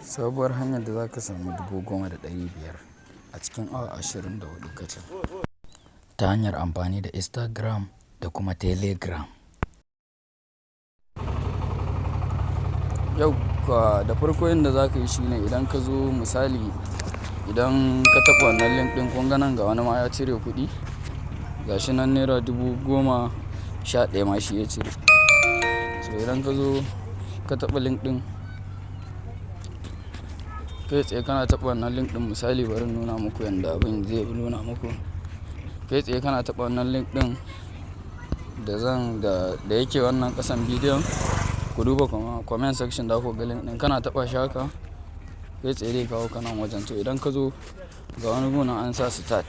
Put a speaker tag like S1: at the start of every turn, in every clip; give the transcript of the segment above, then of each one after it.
S1: Sabuwar hanyar da za ka samu 10,500 a cikin awa 24 kacal ta hanyar amfani da Instagram da kuma Telegram. Yau da farko yanda za ka yi shine idan ka zo, misali, idan ka taɓa wannan link ɗin, kun ga nan ga wani ma ya cire kuɗi, ga shi nan ₦11,000 ma shi ya cire. So idan ka zo ka taɓa link ɗin, kai tsaye kana taɓa wannan link ɗin, misali, bari in nuna muku yanda abin zai nuna muku. Kai tsaye kana taɓa wannan link ɗin da zan da yake wannan ƙasan bidiyon, ku duba comment section da ku ga link ɗin. Kana taɓa shi haka, kai tsaye zai kawo ka nan wajen. To idan ka zo, ga wani gu nan an sa "start",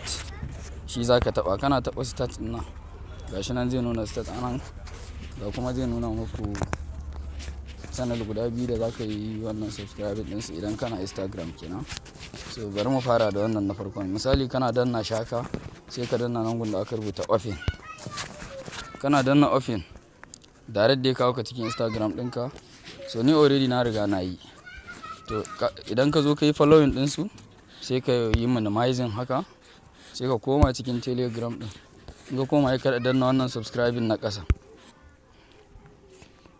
S1: shi za ka taɓa. Kana taɓa "start" ɗin nan, ga shi nan zai nuna "start" a nan, ga kuma zai nuna muku channel guda biyu da za ka yi wannan subscribe ɗinsu idan kana Instagram kenan. So bari mu fara da wannan na farkon. Misali, kana danna shi haka, sai ka danna nan gun da aka rubuta "open". Kana danna "open", direct dai kawo ka cikin Instagram ɗinka. So ni already na riga na yi. To idan ka zo ka yi following ɗinsu, sai ka yi minimizing haka, sai ka koma cikin Telegram ɗin. In ka koma, sai ka danna wannan subscribing na ƙasa.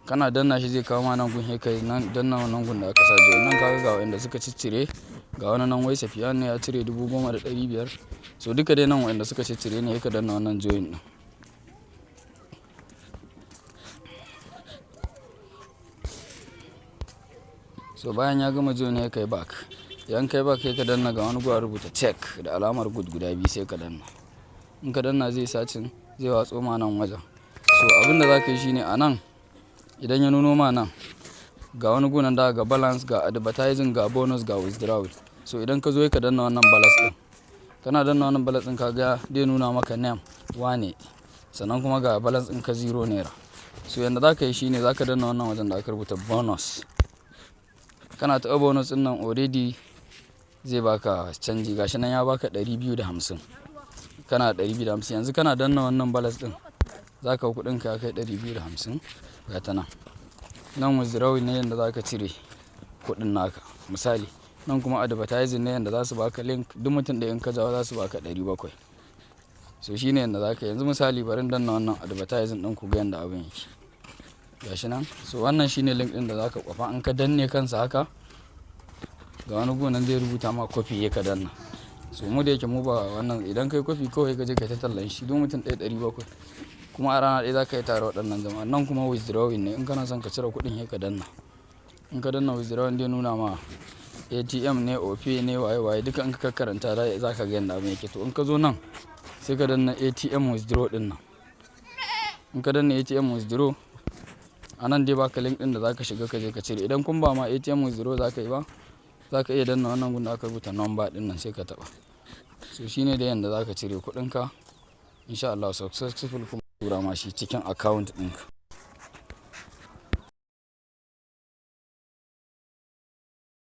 S1: Kana danna shi, zai kawo ma nan gun, sai ka nan danna wannan gun da aka sa "join". Nan ka ga waɗanda suka ciccire, ga wani nan wai Safiyan ne, ya cire 10,500. So duka dai nan waɗanda suka ciccire ne, sai ka danna wannan "join" ɗin. So bayan ya gama join, sai ka yi back. Idan ka yi back, sai ka danna, ga wani gu an rubuta "check" da alamar good guda biyu, sai ka danna. In ka danna, zai searching, zai watso ma nan wajen. So abin da za ka yi shine, a nan idan ya nuno ma nan, ga wani gu nan da ga balance, ga advertising, ga bonus, ga withdrawal. So idan ka zo, sai ka danna wannan balance ɗin. Kana danna wannan balance ɗin, ka ga zai nuna maka name wane, sannan kuma ga balance ɗin ka ₦0. So yanda za ka yi shine za ka danna wannan wajen da aka rubuta "bonus". Kana taɓa bonus ɗin nan, already zai baka canji. Ga shi nan ya baka 250. Kana da 250 yanzu. Kana danna wannan balance ɗin, za ka ga kuɗinka ya kai 250, ga ta nan. Nan withdrawal ne, yanda za ka cire kuɗin naka, misali. Nan kuma advertising ne, yanda za su baka link, duk mutum ɗaya in ka jawo za su baka 700. So shine yanda za ka yi. Yanzu misali, bari in danna wannan advertising ɗin ku ga yanda abin yake. Ga shi nan. So wannan shine link ɗin da za ka kwafa. In ka danne kansa haka, ga wani gu nan zai rubuta ma "copy", sai ka danna. So mu da yake mu ba wannan, idan kai copy kawai ka je ka ta tallan shi, duk mutum ɗaya 700. Kuma a rana ɗaya za ka yi tara waɗannan jama'a. Nan kuma withdrawing ne, in kana son ka cire kuɗin, sai ka danna. In ka danna withdrawing, zai nuna ma ATM ne, Opay ne, waye waye duka. In ka karanta za ka ga yanda abin yake. To in ka zo nan, sai ka danna ATM withdraw ɗin nan. In ka danna ATM withdraw, a nan dai baka link ɗin da za ka shiga ka je ka cire. Idan kun ba ma ATM withdraw za ka yi ba, za ka iya danna wannan gun da aka rubuta "number" ɗin nan, sai ka taɓa. So shine dai yanda za ka cire kuɗinka. In sha Allah successful, kuma tura ma shi cikin account ɗinka.